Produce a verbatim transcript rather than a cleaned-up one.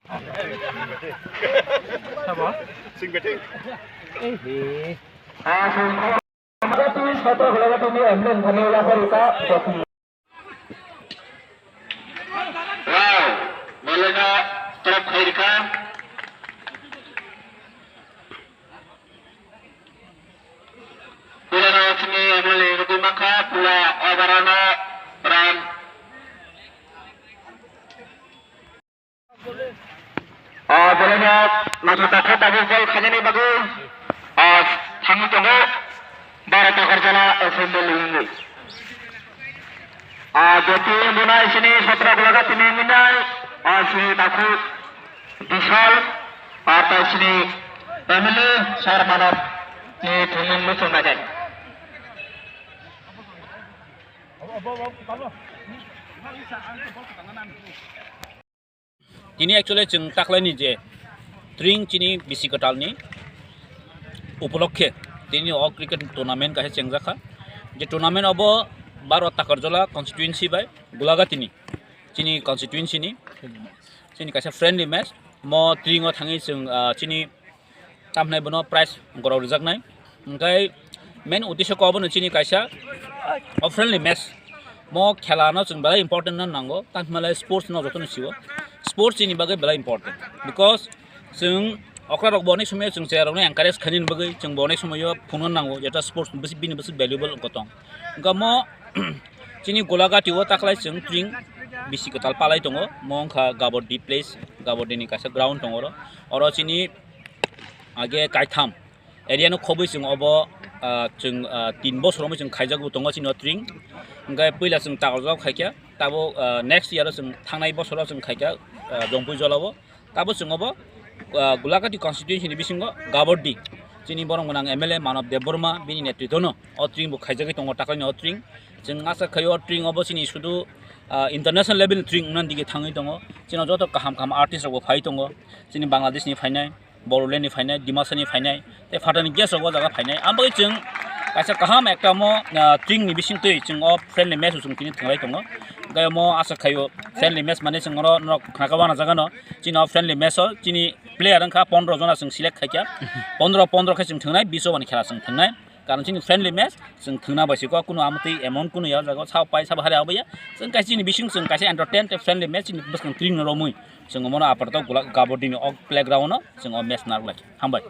Wow, bolena trap khairikha. Pulano chini M L A rugwi mankha, pula overano ran. O boleno naithok naithok tabuk bol khainani bagwi, o, thangwi tongo Bharat Agartala Assembly wngwi. O, jyoti wngwi nai sini Satra Gulagati ni wngwi nai, o, sini takhuk Bishal, o, tai sini M L A Sar Manav ni thumung muchung naijak. Tini actually chwng taklaini je tring chini bisi kwtalni upolokhe tini o cricket tournament kaisa chengjakha. Je tournament obo Bharat Takarjala constituency bai Gulagatini chini constituency ni chini kaisa friendly match. Mo tring o thangwi chwng, ah, chini tamhinai bono prize gorok rijaknai. Hwnkhe main uddesho kok bono chini kaisa o friendly match. Mo khela no chwng belai important no nango, tamhinmalai sports no jotono sio. Sports chini bagwi belai important, because chwng okra rok bo onek somoyo chwng chera rok no encourage khainani bagwi chwng bo onek somoyo phunukna nango, jeta sports bisi, bini bisi valuable wngkha tong. Hwnkhe mo chini Gulagati o taklai chwng tring bisi kwtal palai tongo, mo wngkha Gaboddi place, Gaboddi ni kaisa ground tongo oro, oro chini age kaitham area no khobwi chwng obo, ah, chwng, ah, tin bosor romwi chwng khaijak bo tongo chini o tring. Hwnkhe puila chwng takarjak khaikha, tabo, ah, next year o chwng thangnai bosoro chwng khaikha, ah, Jongpui Jolao. Tabo chwng obo, ah, Gulagati constituency ni bisingo Gaboddi chini borok gwnang M L A Manav Debbarma bini netritwo no o tring bo khaijagwi tongo taklaini o tring. Chwng asa khai o tring obo chini sudu, ah, international level ni tring wngna dige thangwi tongo. Chini joto kaham kaham artist rok bo phai tongo. Chini Bangladesh ni phainai, Bodoland ni phainai, Dimasa ni phainai, tei phatani guest rok o jaga phainai. Ang bagwi chwng kaisa kaham ekta mo, ah, tring ni bisingtwi chwng o friendly match o chwng tini thwnglai tongo. Hwnkhe mo asa khaio friendly match mane chwng oro norok khnaka wana jaga no. Chini o friendly match o chini player wngkha pondro jona chwng select khaikha. Pondro pondro khe chwng thwngnai, bish over ni khela chwng thwngnai. Karon chini friendly match, chwng thwngna bai se kok, kunu amtwi emon kunu ya jaga o, sabo pai sabo hari aboya. Chwng kaisa chini bising chwng kaisa entertain tei friendly match chini bwskang tring no romwi. Chwng omono apato Gula-, Gaboddi ni o playground o chwng o match narwk lai. Hambai.